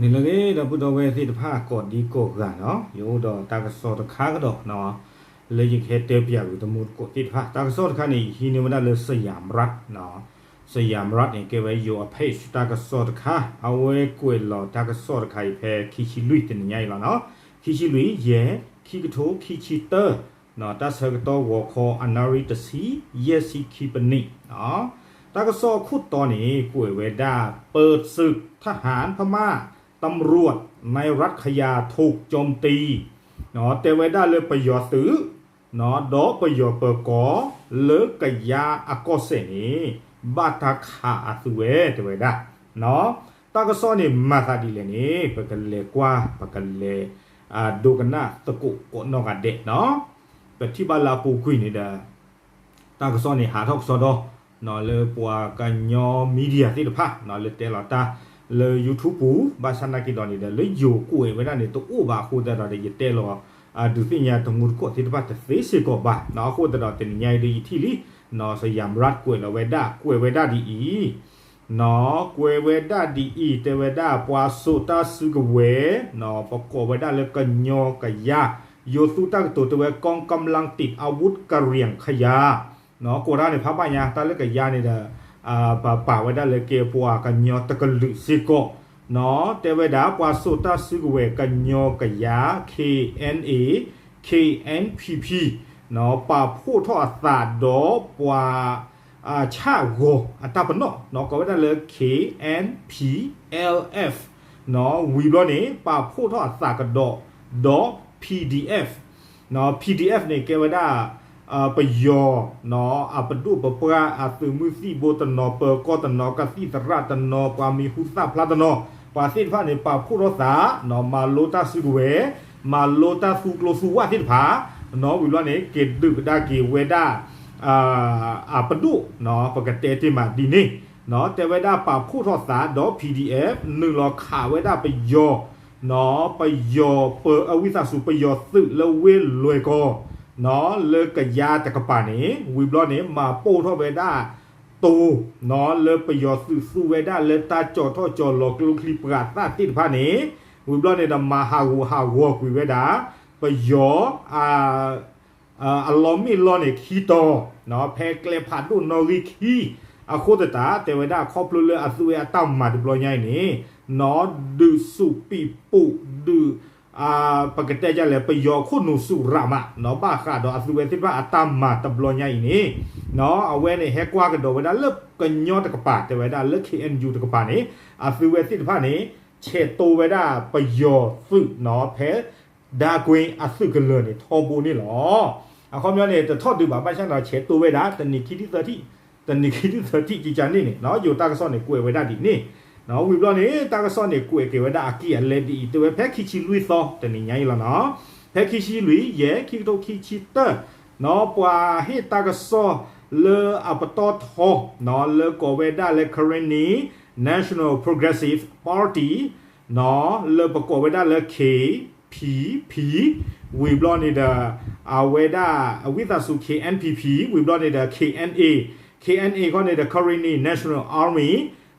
နံၤလၢအဂ့ၤ ဒီပုၢ်ဒီဝဲၢ်သ့ၣ်တဖၣ် ကိးဒံကိးဂၤနီၤ, ယအိၣ်ဒီးတၢ်ကစီၣ်တခါကဒီးနီၤ, လၢယကဟဲတဲပၠးကွံာ်တမူတကိးသ့ၣ်တဖၣ်. တၢ်ကစီၣ်တခါန့ၣ် ယဟံးန့ၢ်ဝဲဒၣ်လၢ Siam Rat နီၤ, Siam Rat န့ၣ် ကဲဝဲယိၤအ page တၢ်ကစီၣ်တခါ, အဝဲကွဲးလီၤတၢ်ကစီၣ်တခါအံၤဖဲခံဆံလွံၢ်တနံၤညါအံၤလီၤနီၤ, ခံဆံလွံၢ် ယဲၢ် ခံကထိခံဆံတၢ တၢ်ဆၢကတီၢ်ဂီၤခီ အနၣ်ရံၣ်တဆံ ယဲၢ်ဆံခံပနံးနီၤ. တၢ်ကစီၣ်အခိၣ်တီန့ၣ် ကွဲးဝဲဒၣ် ပၢၤသုးထဟၣ်ဖမၣ် ตำรวจในรัฐขยาถูกโจมตี တဲဝဲဒၣ်လၢပယီၤသုး ဒီးပယီၤပၢၤကီၢ် လၢကယၤအကီၢ်စဲၣ်န့ၣ် ဘၣ်တၢ်ခးအသုးဝဲ တဲဝဲဒၣ်. တၢ်ကစီၣ်န့ၣ်မၤသးဒ်လဲၣ်န့ၣ် ပကလဲၤကွၢ် ပကလဲၤ ဒိကနၣ်သကိးကိးနီၢ်ဂၤဒဲးနီၤ. ပထံၣ်ဘၣ်လၢအပူၤကွံာ်န့ၣ်ဒီး တၢ်ကစီၣ်န့ၣ်ဟးထီၣ်ကစီဒီ လၢပှၤကညီ media သ့ၣ်တဖၣ် လၢတဲလီၤတၢ်လၢ YouTube ပူၤ, ဘၣ်ဆၣ်နာ်က့ဒီးန့ၣ်ဒီး လၢယိၤကွဲးဝဲဒၣ်န့ၣ် တအိၣ်ဘၣ်အဃိသတးဒီး ယတဲလီၤ ဒုးသ့ၣ်ညါတမူတကိးသ့ၣ်တဖၣ်တသ့စ့ၢ်ကီးဘၣ်နီၤ. အဃိသတးဒီး တနံၤညါအံၤဒီးယထံၣ်လံနီၤ, Siam Rat ကွဲးလီၤဝဲဒၣ် ကွဲးဝဲဒၣ်ဒ်အံၤနီၤ, ကွဲးဝဲဒၣ်ဒ်အံၤ တဲဝဲဒၣ် ပှၤစိာ်တၢ်စုကဝဲၤနီၤ, ပကိးဝဲဒၣ်လၢကညီကယၤ ယိၤသူတၢ်ကတိၤတဲဝဲ กองกำลังติดอาวุธกะเหรี่ยงขยา ကိးတၢ်န့ၣ်ဖးဘၣ်ညါ တၢ်လၢကယၤန့ၣ်ဒီး ပပာ်ဝဲဒၣ်လၢကဲပှၤကညီတကလုာ်စ့ၢ်ကီးနီၤ. တဲဝဲဒၣ် ပှၤစိာ်တၢ်စုကဝဲၤကညီကယၤ K N A K N P P နီၤ, ပာ်ဖှိၣ်ထီၣ်အသးဒီးပှၤ ဆၣ်ဂီၤအတၢ်ပနီၣ်နီၤ, ကိးဝဲဒၣ်လၢ K N P L F နီၤ, ဝံၤဘျီန့ၣ် ပာ်ဖှိၣ်ထီၣ်အသးကဒီး ဒီး P D F နီၤ, P D F န့ၣ် ကဲဝဲဒၣ် ပယီၤနီၤ, အပဒိၣ်ပပှၢ် အသုးမုၢ်သံၣ်ဘိတနီၤ, ပၢၤကီၢ်တနီၤ, ကသံၣ်သရၣ်တနီၤ, ပှၤမံၤဟူသၣ်ဖျါတနီၤ, ပှၤသ့ၣ်တဖၣ်န့ၣ် ပာ်ဖှိၣ်ထီၣ်သးနီၤ, မၤလိတၢ်စုကဝဲၤ, မၤလိတၢ်သူကျိၤသူဝၣ်သ့ၣ်တဖၣ်နီၤ, ဝံၤဘျီန့ၣ် က့ၤဒုးကဒါက့ၤဝဲဒၣ် အပဒိၣ်နီၤ, ပကတဲတ့ၢ်မးဒ်န့ၣ်နီၤ, တဲဝဲဒၣ်ပာ်ဖှိၣ်ထီၣ်သးဒီး P D F နုာ်လီၤခးဝဲဒၣ်ပယီၤနီၤ, ပယီၤပၢၤ အဝံသးစူၤ ပယီၤသုးလၢဝ့ၢ်လွဲၢ်ကီၢ်နီၤ, လၢကယၤတကပၤန့ၣ် ဝံၤဘျီန့ၣ် မၤပိၢ်ထီၣ်ဝဲဒၣ်တိၤနီၤ, လၢပယီၤသုးသူဝဲဒၣ်လၢတၢ်ကၠီၣ်ထီၣ်ကၠီၣ်လီၤကျိချံမျိာ်သၣ်သ့ၣ်တဖၣ်န့ၣ်, ဝံၤဘျီန့ၣ်ဒီး မၤဟးဂူာ်ဟးဂီၤကွံာ်ဝဲဒၣ် ပယီၤ အလီၢ်မ့ၢ်လီၢ်န့ၣ်ခံတီၤနီၤ, ဖဲကျဲဖးဒိၣ်နီၣ်ဂံၢ်ခံအဃိသတး တဲဝဲဒၣ်ခီဖျိလၢအသုဝဲအတၢ်မၤတဘျီညါအံၤန့ၣ်နီၤ, ဒုးစူးပံးပူး ဒုး ပကတဲဒ်လဲၣ် ပယီၤခိၣ်နူာ်စူးရးမးနီၤ, ဘၣ်ဃးဒီးအသုဝဲသ့ၣ်တဖၣ်အတၢ်မၤတဘျီညါအံၤန့ၣ်နီၤ, အဝဲန့ၣ်ဟဲကွၢ်ကဒီးဝဲဒၣ်လၢကညီတကပၤ တဲဝဲဒၣ်လၢ K N U တကပၤန့ၣ် အသုဝဲသ့ၣ်တဖၣ်န့ၣ် ဆဲးတိဝဲဒၣ်ပယီၤသုးနီၤ, ဖဲ ဒါကွ့အသုးကလၢၤန့ၣ် ထီဘိန့ၣ်လီၤ. အခီပညီန့ၣ် တထီၣ်ဒုးဘၣ် ဘၣ်ဆၣ်ဒီး ဆဲးတိဝဲဒၣ် တနံၤခံထံၣ်သၢထံၣ်, တနံၤခံထံၣ်သၢထံၣ် ကကန့ၣ်န့ၣ်နီၤ, ယိၤတၢ်ကစီၣ်န့ၣ် ကွဲးဝဲဒၣ်ဒ်န့ၣ်နီၤ, ဝံၤဘျီန့ၣ် တၢ်ကစီၣ်န့ၣ် ကွဲးက့ၤဝဲဒၣ်အက့ၢ်အလဲဒ်အံၤ တဲဝဲဖဲခံဆံလွံၢ်သီ တနံၤညါအံၤလီၤနီၤ, ဖဲခံဆံလွံၢ် ယဲၢ် ခံကထိခံဆံတၢ နီၤ, ပှၤဟ့ၣ်တၢ်ကစီၣ်လၢအပတီၢ်ထီနီၤ, လၢကိးဝဲဒၣ်လၢ Karenni National Progressive Party နီၤ, လၢပကိးဝဲဒၣ်လၢ K P P ဝံၤဘျီန့ၣ်ဒီး အဝဲဒၣ်အဝံသးစူၤ K N P P ဝံၤဘျီန့ၣ်ဒီး K N A, K N A ခီန့ၣ်ဒီး Karenni National Army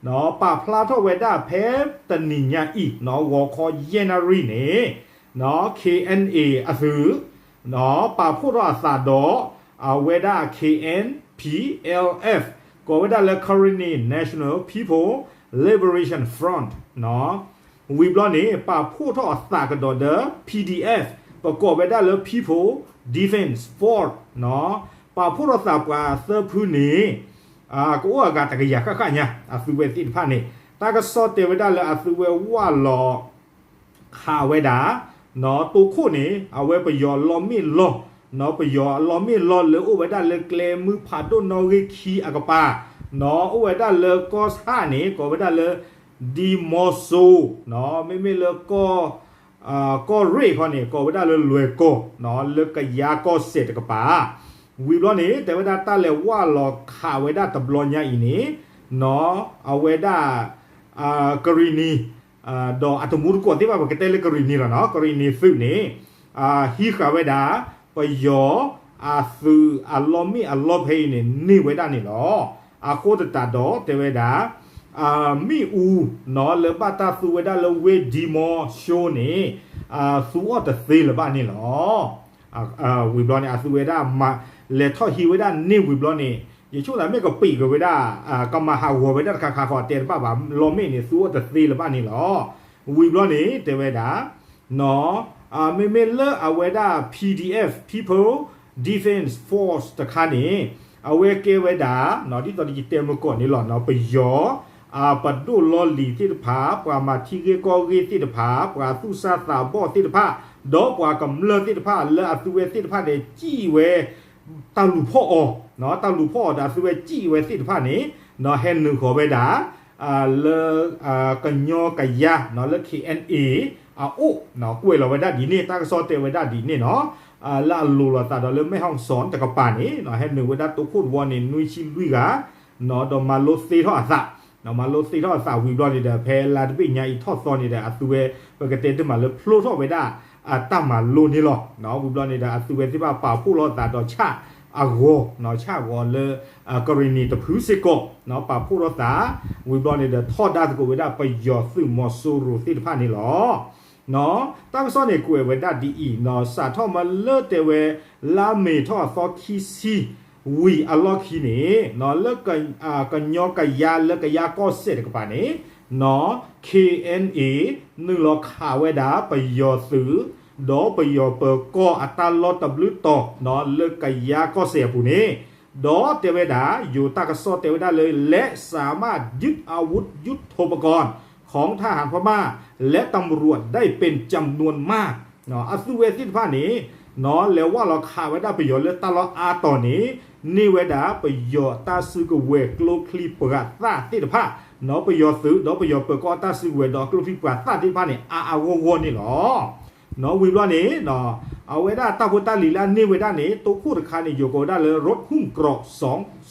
နီၤ, ပာ်ဖျါထီၣ်ဝဲဒၣ်ဖဲတနံၤညါအံၤနီၤ, ဂီၤခီယဲၢ်နၣ်ရံၣ်န့ၣ်နီၤ, K N A အသုး နီၤ, ပာ်ဖှိၣ်ထီၣ်အသးဒီး အဝဲဒၣ် K N P L F ကိးဝဲဒၣ်လၢ Karenni National People Liberation Front နီၤ, ဝံၤဘျီန့ၣ် ပာ်ဖှိၣ်ထီၣ်အသးကဒီးဒီး P D F ပကိးဝဲဒၣ်လၢ People Defense Force နီၤ, ပာ်ဖှိၣ်ထီၣ်သးပှၤသၢဖုန့ၣ် ကအိၣ်အဂၤတကယၤဃၣ်ဃၣ်ညါ အသုဝဲသ့ၣ်တဖၣ်န့ၣ်, တၢ်ကစီၣ်တဲဝဲဒၣ်လၢအသုဝဲဝၢ်လီၤ ခးဝဲဒၣ် နီၤ, တိခိၣ်န့ၣ် အဝဲပယီၤအလီၢ်မ့ၢ်လီၢ်, နီၤ, ပယီၤအလီၢ်မ့ၢ်လီၢ်လၢအိၣ်ဝဲဒၣ်လၢကျဲမုၢ်ဖးဒိၣ်နီၣ်ဂံၢ်ခံအကပၤ, နီၤ, အိၣ်ဝဲဒၣ်လၢကီၢ်ဆၣ်န့ၣ် ကိးဝဲဒၣ်လၢ ဒံမီစိ နီၤ, မ့မ့ၢ်လၢ ကီၢ်ရ့ၣ်ခီန့ၣ် ကိးဝဲဒၣ်လၢလွဲၢ်ကီၢ်, နီၤ, လၢကယၤကီၢ်စဲၣ်တကပၤ, ဝံၤဘျီန့ၣ် တဲဝဲဒၣ်တၢ်လဲၤဝၢ်လီၤခးဝဲဒၣ်တဘျီညါအံၤန့ၣ်, နီၤ, အဝဲဒၣ် ကရံၣ်နံၤ ဒီးအတမူတကိးသ့ၣ်တဖၣ် ပကတဲလၢကရံၣ်နံၤလီၤနီၤ, ကရံၣ်နံၤသုးန့ၣ် ဟံးဃာ်ဝဲဒၣ် ပယီၤအသုးအလီၢ်မ့ၢ်အလီၢ်ဖဲအံၤန့ၣ် န့ၢ်ဝဲဒၣ်န့ၣ်လီၤ. အဃိသတးဒီးတဲဝဲဒၣ် မ့ၣ်အူ လၢဘၣ်တၢ်သူဝဲဒၣ်လၢဝ့ၢ်ဒံမီၢ်ၡိန့ၣ် သူအီၣ်တသ့လၢၤဘၣ်န့ၣ်လီၤ. ဝံၤဘျီန့ၣ် အသူဝဲဒၣ် လဲၤထီၣ်ဟံးဝဲဒၣ်န့ၣ်ဝံၤဘျီန့ၣ် ယဆိကမိၣ်မ့ၢ်ကပံာ်က့ၤဝဲဒၣ် ကမၤဟးဂီၤဝဲဒၣ်တခါခါဃီတဲတဘၣ်ဘၣ် လီၤမ့ၢ်န့ၣ် သူအီၣ်တသ့လၢၤဘၣ်န့ၣ်လီၤ. ဝံၤဘျီန့ၣ် တဲဝဲဒၣ် မ့မ့ၢ်လၢအဝဲဒၣ် P D F, People Defense Force တခါန့ၣ် အဝဲကဲဝဲဒၣ် ဒ်သိးယတဲမုၢ်ကီၢ်န့ၣ်လီၤ ပယီၤ ပဒိၣ်လီၢ်လံၤသ့ၣ်တဖၣ် ပှၤမၤထံဂ့ၢ်ကီၢ်ဂ့ၢ်သ့ၣ်တဖၣ် ပှၤသူၣ်စၢ်သးဘီၣ်သ့ၣ်တဖၣ် ဒီးပှၤကမျၢၢ်သ့ၣ်တဖၣ် လၢအသူဝဲသ့ၣ်တဖၣ်န့ၣ် စံၣ်ဝဲ တၢ်လူၤဖီၣ်အီၤ, တၢ်လူၤဖီၣ်အီၤဒီးအသူဝဲစံၣ်ဝဲသ့ၣ်တဖၣ်န့ၣ် ဟဲနုာ်ဃီၤဝဲဒၣ် လၢ ကညီကယၤ လၢ K N A အအိၣ် ကွဲးလီၤဝဲဒၣ်ဒ်န့ၣ် တၢ်ကစီၣ်တဲဝဲဒၣ်ဒ်န့ၣ်နီၤ, လၢအလိၤလိာ်သးဒီးလၢ မဲၣ်ဟီၣ်စီၣ် တကပၤန့ၣ် ဟဲနုာ်ဝဲဒၣ်တိခိၣ်တဝီန့ၣ် နွံဆံလွံၢ်ဂၤ ဒီးမၤလိသ့ထီၣ်အသး, မၤလိသ့ထီၣ်အသးဝံၤဘျီန့ၣ်ဒီး ဖဲလါတဘ့ၣ်ညါအံၤထီၣ်သီန့ၣ်ဒီး အသုဝဲ ပကတဲတ့ၢ်မးလၢဖျိထီၣ်ဝဲဒၣ် တၢ်မၤလိန့ၣ်လီၤ. ဝံၤဘျီန့ၣ်ဒီး အသုဝဲသ့ၣ်တဖၣ်ပာ်ဖှိၣ်လိာ်သးဒီးဆၣ်အဂီၤ, ဆၣ်အဂီၤလၢ ကရ့ၣ်နံၤတဖုစ့ၢ်ကီး ပာ်ဖှိၣ်လိာ်သး, ဝံၤဘျီန့ၣ်ဒီး ထီဒါသကိးဝဲဒၣ်ပယီၤသုးမီၤစိရိၤသ့ၣ်တဖၣ်န့ၣ်လီၤ. တၢ်ကစီၣ်န့ၣ်ကွဲးဝဲဒၣ်ဒ်အံၤ, စးထီၣ်မးလၢတဲဝဲ လါမ့ၤထီၣ်အသီခံဆံ ဝံၤအလီၢ်ခံန့ၣ် လၢ ကညီကယၤလၢကယၤကီၢ်စဲၣ်တကပၤန့ၣ် K N A နုာ်လီၤခးဝဲဒၣ်ပယီၤသုး ဒီးပယီၤပၢၤကီၢ်အတၢ်လီၢ်တဘျုးတီၤ လၢကယၤကီၢ်စဲၣ်အပူၤန့ၣ်, ဒီးတဲဝဲဒၣ် ယိၤတၢ်ကစီၣ်တဲဝဲဒၣ်လၢ และสามารถยึดอาวุธยุทโธปกรณ์ของทหารพม่าและตำรวจได้เป็นจำนวนมาก အသုဝဲသ့ၣ်တဖၣ်န့ၣ် လဲၤဝၢ်လီၤခးဝဲဒၣ်ပယီၤလၢတၢ်လီၢ်အါတီၤန့ၣ် န့ၢ်ဝဲဒၣ်ပယီၤတၢ်စုကဝဲၤ ကျိချံပှၤသၣ်သ့ၣ်တဖၣ်, ပယီၤသုး ဒီးပယီၤပၢၤကီၢ်တၢ်စုကဝဲၤ ဒီးကျိချံပှၤသၣ်သ့ၣ်တဖၣ်န့ၣ် အါအါဂီၢ်ဂီၢ်န့ၣ်လီၤ. ဝံၤဘျီန့ၣ် အဝဲဒၣ်တၢ်ဖိတၢ်လံၤလၢအန့ၢ်ဝဲဒၣ်န့ၣ် တိခိၣ်တခါန့ၣ် ယိၤကိးဝဲဒၣ်လၢ รถหุ้มเกราะ ส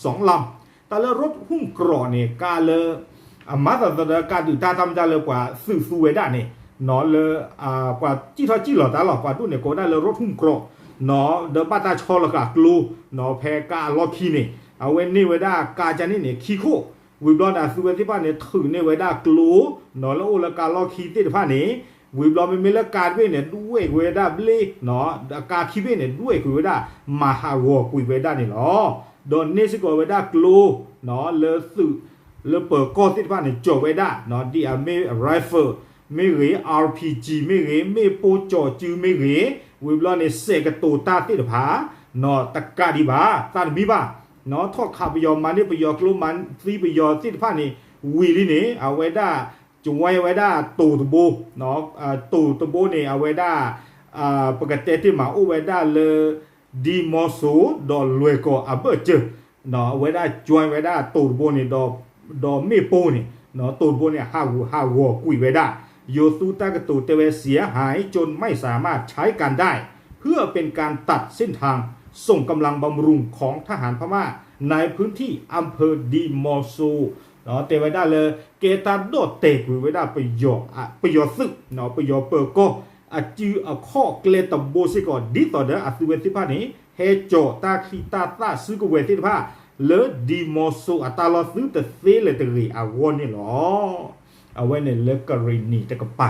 องลำ, တၢ်လၢ รถหุ้มเกราะ န့ၣ် ကါလၢ အမၤသးသီဒီးကါဒုးတၢ်တၢ်မတၢ်လၢပှၤသုးသူဝဲဒၣ်န့ၣ် လၢ ပှၤစံၣ်ထီၣ်စံၣ်လီၤတၢ်လီၤ ပှၤဒိၣ်န့ၣ်ကိးဝဲဒၣ်လၢ รถหุ้มเกราะ ဒီးဘၣ်တၢ်ဆီလီၤဃာ်ကျိ ဖဲကါအလီၢ်ခံန့ၣ် အဝဲန့ၢ်ဝဲဒၣ်ကါကန့ၣ်န့ၣ် ခံခိၣ်, ဝံၤဘျီန့ၣ် အသုဝဲသ့ၣ်တဖၣ်န့ၣ် ထုးန့ၢ်ဝဲဒၣ်ကျိ လၢအိၣ်လၢကါလီၢ်ခံသ့ၣ်တဖၣ်န့ၣ်, ဝံၤဘျီမ့မ့ၢ်လၢကါတဘ့ၣ်န့ၣ် ဒွဲၣ်ကွံာ်ဝဲဒၣ်ဘျ့, ကါခံဘ့ၣ်န့ၣ် ဒွဲၣ်ကွံာ်ဝဲဒၣ် မၤဟးဂီၤကွံာ်ဝဲဒၣ်န့ၣ်လီၤ. ဒီးန့ၢ်စ့ၢ်ကီးဝဲဒၣ်ကျိ လၢသုး လၢပၢၤကီၢ်သ့ၣ်တဖၣ်န့ၣ် ကၠီၤဝဲဒၣ် ဒ်အမ့ၢ် rifle မ့ၢ်ဂ့ၤ, R P G မ့ၢ်ဂ့ၤ, မ့ၣ်ပိၢ်ကၠီၤစုမ့ၢ်ဂ့ၤ, ဝံၤဘျီန့ၣ် စဲးကတိၤတၢ်သ့ၣ်တဖၣ် တကးဒံးဘၣ် သးတမံဘၣ်, ထီၣ်ခးပယီၤ မၤန့ၢ်ပယီၤကျိ မၤသံပယီၤသ့ၣ်တဖၣ်န့ၣ် ဝံၤလံန့ၣ် အဝဲဒၣ် ကဝဲဝဲဒၣ်တိၤတဘိ, တိၤတဘိန့ၣ် အဝဲဒၣ် ပကတဲတ့ၢ်မး အိၣ်ဝဲဒၣ်လၢ ဒံမီၤစိ ဒီးလွဲၢ်ကီၢ်အဘၢၣ်စၢၤ, အဝဲဒၣ် ကဝဲဝဲဒၣ်တိၤတဘိန့ၣ် ဒီးမ့ၣ်ပိၢ်န့ၣ် တိၤတဘိန့ၣ် ဟးဂူာ်ဟးဂီၤကွံာ်ဝဲဒၣ်, ယိၤသူတၢ်ကတိၤတဲဝဲ เสียหายจนไม่สามารถใช้การได้ เพื่อเป็นการตัดเส้นทางส่งกำลังบำรุงของทหารพม่าในพื้นที่อำเภอดีมอลโซ တဲဝဲဒၣ်လၢ ကဲတၢ်ဒီၣ်တဲာ်ကွံာ်ဝဲဒၣ် ပယီၤသုး ပယီၤပၢၤကီၢ် အစုအခီၣ်ကျဲတဘိစ့ၢ်ကီး ဒ်သိးဒီးအသုဝဲသ့ၣ်တဖၣ်န့ၣ် ဟဲကၠီၤတၢ်ချံတၢ်သၣ်စုကဝဲၤသ့ၣ်တဖၣ် လၢဒံမီၤစိအတၢ်လီၢ်သုတသ့လၢၤတဂ့ၤအဂီၢ်န့ၣ်လီၤ. အဝဲန့ၣ်လၢကရ့ၣ်နံၤတကပၤ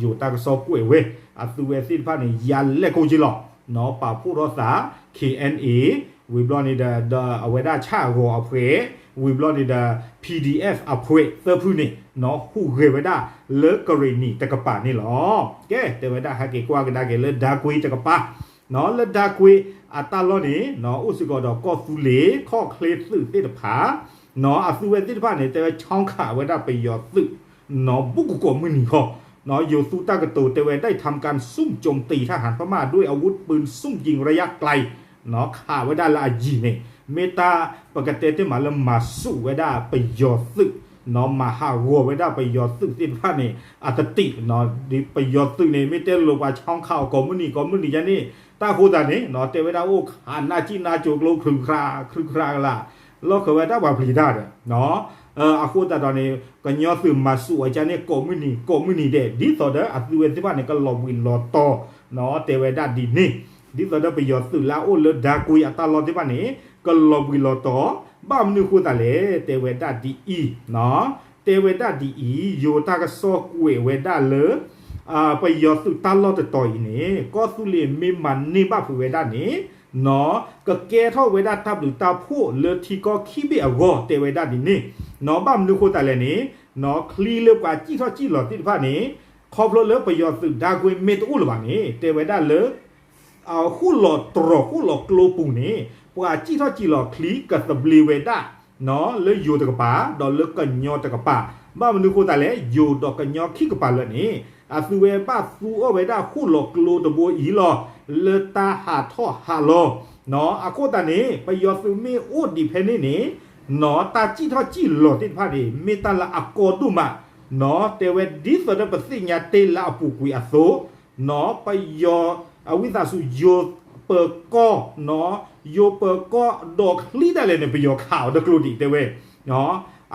ယိၤတၢ်ကစီၣ်ကွဲးဝဲ အသုဝဲသ့ၣ်တဖၣ်န့ၣ် ယၤလဲၣ်ကိၣ်က့လီၤ. ပာ်ဖှိၣ်ထီၣ်သး K N A ဝံၤဘျီန့ၣ်ဒီး အဝဲဒၣ်ဆၣ်အဂီၤအဖှဲး ဝံၤဘျီန့ၣ်ဒီး P D F အဖှဲးသၢဖုန့ၣ် ဟူးဂဲၤဝဲဒၣ်လၢကရ့ၣ်နံၤတကပၤန့ၣ်လီၤ. ကဲ တဲဝဲဒၣ်ဟဲက့ၤကွၢ်ကဒါက့ၤလၢဒါကွ့တကပၤ လၢဒါကွ့အတၢ်လီၢ်န့ၣ် အိၣ်စ့ၢ်ကီးဒီးကီၢ်သူလ့ၤ ခီၣ်ချ့သုးသ့ၣ်တဖၣ် အသုဝဲသ့ၣ်တဖၣ်န့ၣ် တဲဝဲဆီခးဝဲဒၣ်ပယီၤသုး ဘူးကကိးမုၢ်နံၤဃီ ယိၤသူတၢ်ကတိၤတဲဝဲ ได้ทำการซุ่มโจมตีทหารพม่าด้วยอาวุธปืนซุ่มยิงระยะไกล ခးဝဲဒၣ်လၢအယံၤန့ၣ် မ့ၢ်တၢ်ပကတဲတ့ၢ်မးလၢမၤဆူၣ်ဝဲဒၣ်ပယီၤသုး မၤဟးဂီၤဝဲဒၣ်ပယီၤသုးသ့ၣ်တဖၣ်န့ၣ် အတတံၢ် ပယီၤသုးန့ၣ် မ့ၢ်တဲလိာ်ပှၤဆီခးအီၤကိးမုၢ်နံၤကိးမုၢ်နံၤယါန့ၣ် တၢ်ဃိသတးန့ၣ် တဲဝဲဒၣ်အိၣ်ခးနၢ်ကံၣ်နၢ်ကၠိကျိ ခြူးခြူးခြူးကလာ် လီၢ်ဃၢၤဝဲတၢ်ပှၤပျံၤတၢ်ဒီး အဃိသတးဒီးန့ၣ် ကညီသုးမၤဆူၣ်အီၤကန့ၣ် ကိးမုၢ်နံၤ ကိးမုၢ်နံၤဒဲး ဒ်သိးဒီးအသုဝဲသ့ၣ်တဖၣ်န့ၣ် ကလီၤဘှံးလီၤတီၤ တဲဝဲဒၣ်ဒ်န့ၣ် ဒ်သိးဒီးပယီၤသုးလၢအအိၣ်လၢဒါကွ့အတၢ်လီၢ်သ့ၣ်တဖၣ်န့ၣ် ကလီၤဘှံးလီၤတီၤ ဘၣ်မနုၤဃိသတးလဲၣ် တဲဝဲဒၣ်ဒ်အံၤ တဲ တဲဝဲဒၣ်ဒ်အံၤ, ယိၤတၢ်ကစီၣ်ကွဲးဝဲဒၣ်လၢ ပယီၤသုးတၢ်လီၢ်တတီၤအံၤန့ၣ် ကီၢ်သူလ့ၤမ့ၢ်မၤန့ၢ်ဘၣ်ဖုးဝဲဒၣ်န့ၣ် ကကဲထီၣ်ဝဲဒၣ်တၢ်ဘျုးတၢ်ဖှိၣ်လၢထံကီၢ်ခံဘ့ၣ်အဂီၢ် တဲဝဲဒၣ်ဒ်န့ၣ်, ဘၣ်မနုၤဃိသတးလဲၣ်န့ၣ် ချံလၢပှၤစံၣ်ထီၣ်စံၣ်လီၤသ့ၣ်တဖၣ်န့ၣ် ခီဖျိလၢပယီၤသုးဒါကွ့မ့ၢ်တအိၣ်လၢၤဘၣ်န့ၣ် တဲဝဲဒၣ်လၢ ဃိၣ်လီၤတြီၤဃိၣ်လီၤကျိပူၤန့ၣ် ပှၤစံၣ်ထီၣ်စံၣ်လီၤချံကသဘျ့ဝဲဒၣ် လၢယိၤတကပၤ ဒီးလၢကညီတကပၤ, ဘၣ်မနုၤဃိသတးလဲၣ် ယိၤဒီးကညီခံကပၤလၢာ်န့ၣ် အသုဝဲဘၣ်သူအီၣ်ဝဲဒၣ်ဃိၣ်လီၤကျိတဘိအံၤလီၤ လၢတၢ်ဟးထီၣ်ဟးလီၤ အဃိသတးန့ၣ် ပယီၤသုးမ့ၢ်အိၣ်ဒံးဖဲန့ၣ်န့ၣ် တၢ်စံၣ်ထီၣ်စံၣ်လီၤသ့ၣ်တဖၣ်န့ၣ် မ့ၢ်တၢ်လၢအကီဒိၣ်မး, တဲဝဲဒ်သိးဒီးပသ့ၣ်ညါတ့ၢ်လၢအပူၤကွံာ်အသိး ပယီၤ အဝံသးစူၤယိၤပၢၤကီၢ်, ယိၤပၢၤကီၢ်ဒီးချံဒၣ်လဲာ်န့ၣ် ပယီၤခးအီၤဒီးကျိဒံးတဲဝဲ,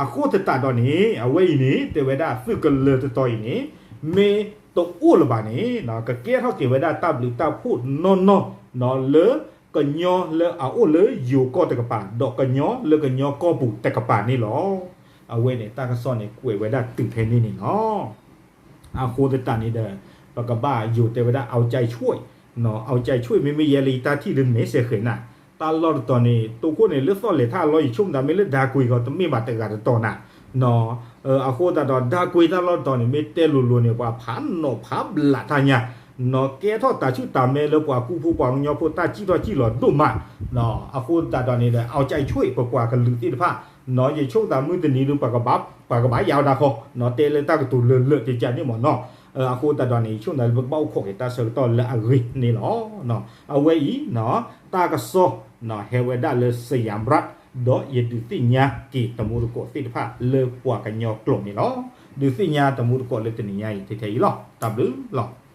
အဃိသတးဒီးန့ၣ် အဝဲအံၤန့ၣ် တဲဝဲဒၣ်သုးကလၢၤတတီၤအံၤန့ၣ် မ့ၢ်တအိၣ်လၢၤဘၣ်န့ၣ် ကကဲထီၣ်က့ၤဝဲဒၣ်တၢ်ဘျုးတၢ်ဖှိၣ်နီၢ်နီၢ် လၢကညီလၢအအိၣ်လၢယိၤကီၢ်တကပၤ ဒီးကညီလၢကညီကီၢ်ပူၤတကပၤန့ၣ်လီၤ. အဝဲန့ၣ်တၢ်ကစီၣ်န့ၣ်ကွဲးဝဲဒၣ်တုၤဖဲန့ၣ်န့ၣ်လီၤ. အဃိသတးန့ၣ်ဒီး ပကဘၣ်ယိၤတဲဝဲဒၣ် เอาใจช่วย, เอาใจช่วย မ့မ့ၢ်ယဲလၢယတၢ်ထံၣ်ဒုးမဲစဲးဃဲၤနၤ, တၢ်လီၢ်တတီၤန့ၣ် တိခိၣ်န့ၣ် လၢသီၣ်လဲၤထၣ်အလီၢ် ယဆိကမိၣ်သးမ့ၢ်လၢဒါကွ့ၤဂီၤ တမ့ၢ်ဘၣ်တဂၤတတီၤနၤ, အဃိသတးဒီး ဒါကွ့ၤတၢ်လီၢ်တတီၤန့ၣ် မ့ၢ်တဲလိၤလိၤန့ၣ် ပှၤဖးနီၣ်ဖးဘျးတၢ်ညါ, ကဲထီၣ်တၢ်ဆူၣ်တၢ်မဲလၢပှၤကူဖိပှၤကညီဖိတၢ်စံၣ်ထီၣ်စံၣ်လီၤဒိၣ်မး, အဃိသတးဒီးန့ၣ်ဒီး เอาใจช่วย ပပှၤကလုာ်သ့ၣ်တဖၣ် ယဆိကမိၣ်သးမုၢ်တနံၤဒုး ပှၤကဘၣ်ယါဝဲဒၣ်ဃီ, တဲလၢတၢ်ကတိၤလၢလၢာ်တကးန့ၣ်မ့ၢ်နီၤ, အဃိသတးဒီးန့ၣ် ယဆိကမိၣ်သးလၢပကဘၣ်အိၣ်ခိးက့ၤတၢ်ဆၢကတီၢ်လၢအဂ့ၤန့ၣ်လီၤ. အဝဲအံၤ တၢ်ကစီၣ် ဟဲဝဲဒၣ်လၢ စယၣ်ဘြၣ် ဒီးယဒုးသ့ၣ်ညါက့ၤတမူတကိးသ့ၣ်တဖၣ် လၢပှၤကညီကျိာ်န့ၣ်လီၤ. ဒုးသ့ၣ်ညါတမူတကိးလၢတနံၤညါအံၤ ထဲထဲအံၤလီၤ. တၢ်ဘျုးလီၤ.